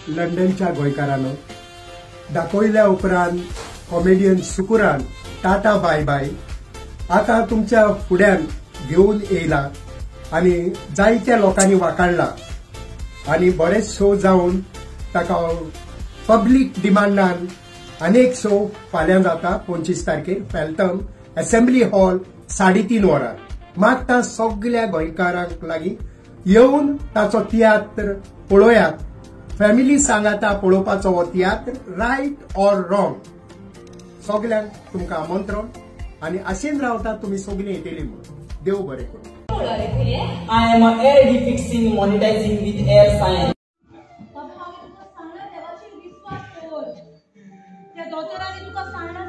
लंडनच्या गोंयकारांनो. दाखयल्या उपरांत कॉमेडियन सुकुरान टाटा बाय बाय आतां तुमच्या फुड्यान घेवन येयला आनी जायत्या लोकांनी वाकाडला आनी बरेच शो जावन ताका पब्लीक डिमांडान अनेक शो फाल्यां जाता 25 तारखेर फेल्टम असेंब्ली हॉल 3:30 वरां. मागता सगल्या गोंयकारांक लागीं येवन ताचो तियात्र पळोवयात. फॅमिली सांगाता पळोवपाचो हो तियात्र रायट ऑर रॉंग. सगल्यांक तुमकां आमंत्रण आनी आशेन रावता तुमी सगलीं येतली म्हूण. देव बरें करूं. I am a air fixing monetizing with air science. तुका सांगला.